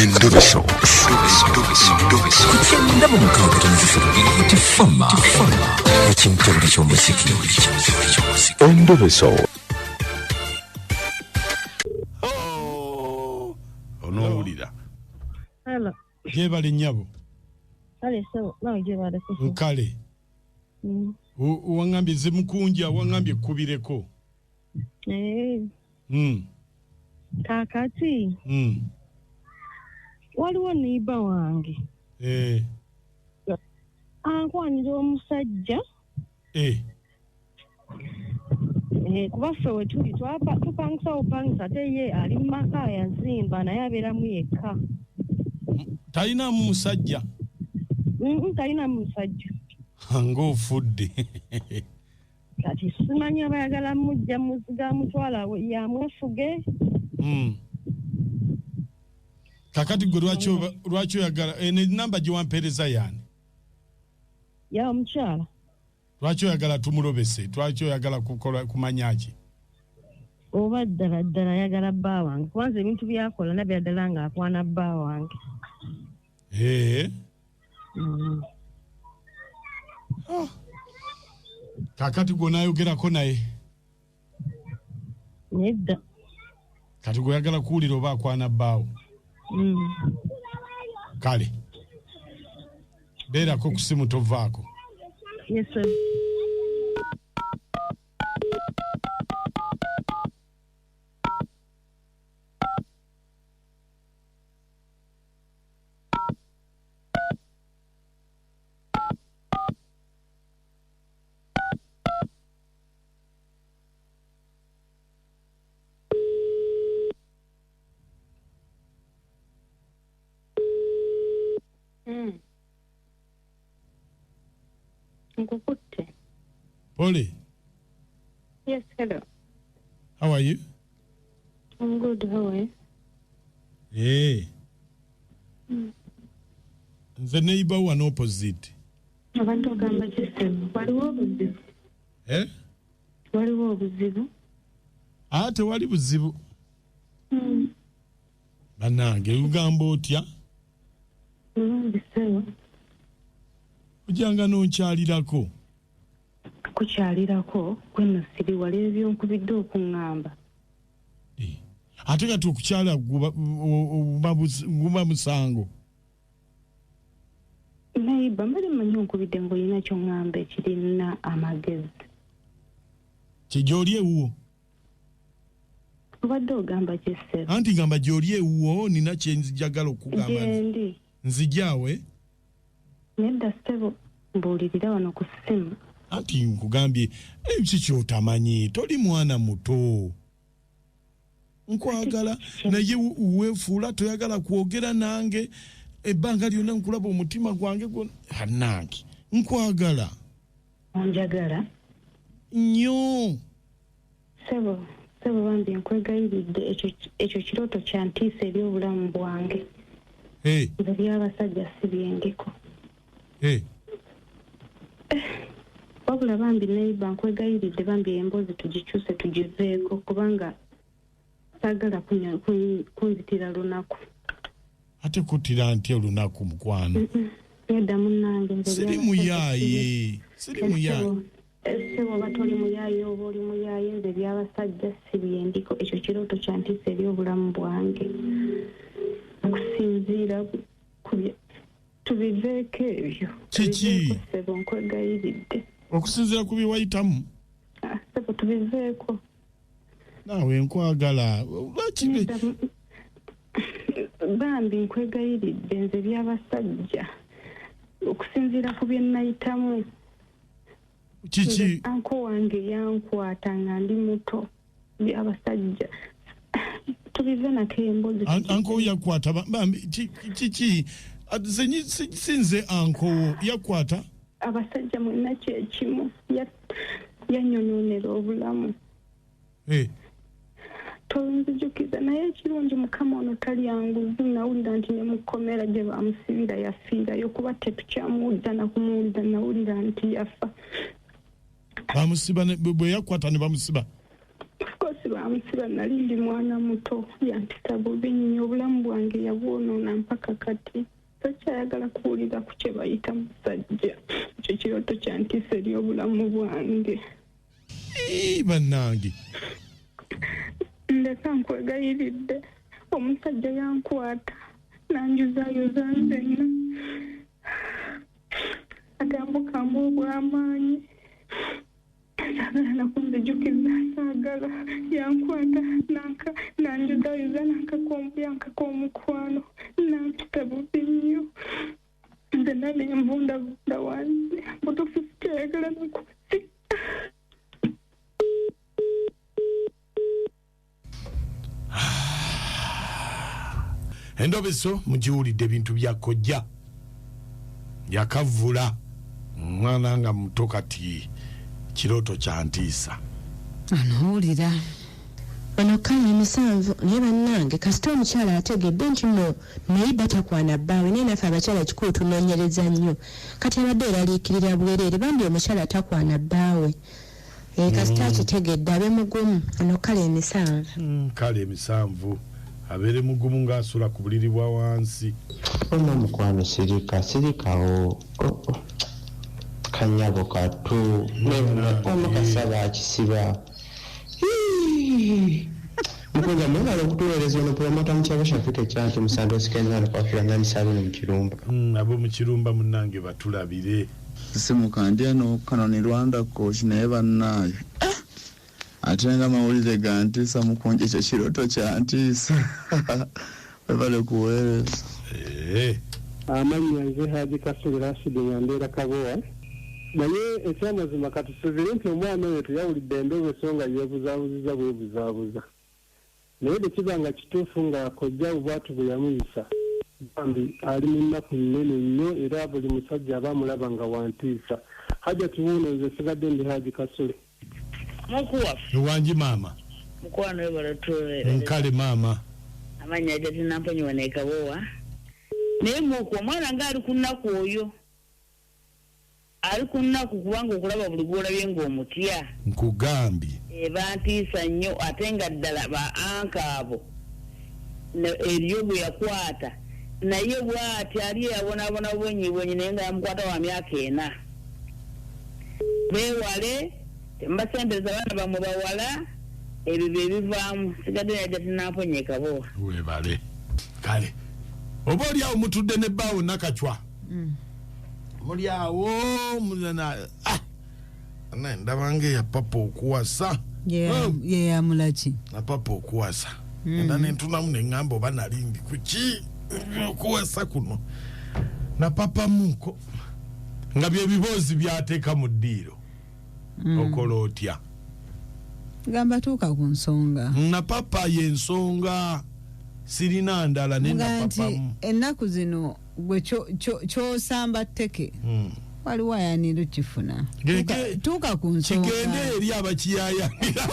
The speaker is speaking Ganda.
Endobeso. Ku 96.3 Tifama ekimtebule ky'omuziki. Endobeso. Onoowulira. Hello. Gyebale nnyabo. Kale ssebo, nawe gyebaleko. Nkale. Waŋŋambye nze mukunja, waŋŋambye kkubireko. Eh. Kaakati. Waliwo neighbor wange. Ankwanira omusajja. Kuba ffe we tuli tupangisa obupangisa, ate ye ali mu maka yazimba naye abeeramu yekka. Talinamu musajja? Talinamu musajja. Ng'ofudde. Kati simanyi oba ayagala mujja muziga amutwala yamwefuge. Kakati gwe lwaki oyagala eno enamba gye wampeereza yaani? Ya omukyala. Lwaki oyagala tumulobese? Lwaki oyagala kukola kumanya ki? Oba ddala ddala ayagala bba wange, kubanza ebintu by'akola nabya ddala ng'akwana bba wange. Kakati gwe onaayogerako naye? Nedda. Kati gwe oyagala kuwulira oba akwana bbaawo? Kale. Beerako ku ssimu tovaako. Yes, sir. Nkukutte. Pole. Yes, hello. How are you? I'm good, how are you? Hey. Nze neighbor wano opposite. Abantu ogamba ki ssebo? Waliwo obuzibu? Waliwo obuzibu? Tewali buzibu. Bannange, ugamba otya? Bulungi ssebo. Ojjanga n'onkyalirako. Kukyalirako kweno siri wali ebyonkubidde okuŋŋamba. Ate kati okukyala guba musango. Neighbor, mbadde mmanyi onkubidde ng'olina ky'oŋŋamba ekirina amagezi. Kye gy'oli ewuwo? Obadde ogamba ki ssebo? Anti ngamba gy'oli ewuwo nina kye njagala okugamba. Gyendi. Nzijaawe? Nedda ssebo, mbuulirira wano ku ssimu. Anti nkugambye ki ky'otamanyi, toli mwana muto. Nkwagala naye weefuula toyagala kwogera nange ebbanga lyonna nkulaba omutima gwange gwonna. Bannange, nkwagala. Onjagala? Nnyo. Ssebo, ssebo bambi nkwegayiridde, ekyo kirooto kya ntiisa eri obulamu bwange. Nze by'abasajja si byendiko. Wabula bambi neighbor nkwegayiridde bambi emboozi tugikyuse tugiveeko kubanga saagala kunzitira lunaku. Ate kuttira ntya olunaku mukwano? Nedda munnange, nze Siri by'abasajja muyaaye, siri muyaaye. Ssebo oba toli muyaaye oba oli muyaaye, nze by'abasajja si byendiko. Ekyo kirooto kya ntiisa eri obulamu bwange. Okusinziira ku bye tubiveeko ebyo. Kiki? Tubiveeko ssebo, nkwegayiridde. Okusinziira ku bye wayitamu? Ssebo tubiveeko. Naawe nkwagala. Lwaki Nedda, bambi nkwegayiridde nze by'abasajja. Okusinziira ku bye nayitamu. Kiki? Nze anko wange yankwata nga ndi muto. By'abasajja. Tubive nako emboozi. Anko yakwata bambi, kiki? Nze si nze anko wo, yakwata? Abasajja mwenna kye kimu. Yanyonoonera obulamu. Tonzijukiza, naye ekirungi Mukama ono talya nguzi. Nawulira nti ne mu kkomera gye bamusibira yafiirayo, kuba tetukyamuwuliza na kumuwuliza, nawulira nti yafa. Bamusiba ne, bwe yakwata ne bamusiba? Of course N'amusiba, nali ndi mwana muto, yampisa bubi nnyo, obulamu bwange yabwonoona mpaka kati. Tokyayagala kuwulira ku kye bayita musajja. Ekyo kirooto kyantiisa eri obulamu bwange. Ii, bannange. Ndeka nkwegayiridde, omusajja yankwata nanjuzayuza nzenna, agambukamba obw'amaanyi, saagala nakunzijukiza, saagala. Yankwata nanjuzayuza, yankaka omukwano, nampita bubi nnyo, nzenna nenvundavunda wansi. Butuufu sikyayagala nakusi. Endobeso mugiwulidde, ebintu bya kojja yakavvula omwana nga muto, kati kirooto kyantiisa. Anowulira. Ono kale emisanvu, naye bannange, kasita omukyala ategedde nti no naye batakwana bbaawe, naye naffe abakyala kikulu tunoonyereza nnyo. Kati abadde eraliikirira bwereere. Bambi omukyala takwana bbaawe. Kasita akitegedde abe mugumu. Ono kale emisanvu. Kale emisanvu, abeere mugumu ng'asula ku buliri bwa wansi. Oma mukwano, sirika, sirikawo. Oh, oh. Kanyabo katu omukasaba akisiba. Hii. Mukunja, mwebale okutuweereza. Ono promota mukyalo Shafika ekyanti musanto sikenzana kwafira namisabino mu Kirumba. Ab'omu Kirumba munnange batulabire. Simuka ndi eno Kanoni Rwanda Coach, naye bannaaye, ate nga amawulire gantiisa. Mukunja, ekyo kirooto kyantiisa. Webale kuweereza. Amannya nze Haji Kasule Rashidi, nga mbeera Kabowa. Naye ekyamazima, katusuubire nti omwana oyo teyawulidde endobeso nga yeebuzaabuziza bwebuzaabuza. Naye bwe kiba nga kituufu nga kojja bwatu bwe yamuyisa, bambi ali mu nnaku nnene nnyo, era buli musajja aba amulaba nga wantiisa. Hajati wuuno, nze sigadde ndi Haji Kasule. Muku waffe. Wangi maama. Mukwano, webala tuweereza. Nkale maama. Amannya Hajati Namponyiwa nekabowa. Naye muku, omwana ng'ali ku nnaku, oyo ali ku nnaku, kubanga okulaba buli gwolabye ng'omutya. Nkugambye. Bantiisa nnyo, ate nga ddala ba uncle abo eriyo gwe yakwata naye bw'ati ali eyabonaabona bwenyibwenyi, naye nga yamukwata wa myaka 4. Beewale, temubasembereza baana bammwe bawala, ebyo bye bivaamu. Sigadde Hajati Namponye Kabowa. Webale. Kale oba oli awo mutudde ne bbaawo Nakacwa, muli awo ah! Naye ndabanga eyapapa okuwasa. Oh, Yeyamulaki? Napapa okuwasa, enda nentunamu neŋŋamba oba nali ndi kuki okuwasa kuno. Napapamuko nga byebiboozi byateeka mu ddiiro, okola otya? Gamba tuuka ku nsonga. Napapa yensonga, sirina ndala ne Mugaa nti napapamu. Ennaku zino gwe kyosamba tteke, waliwo ayanira okifuna. Tuuka ku nsonga. Kigende eri abakiyayanira.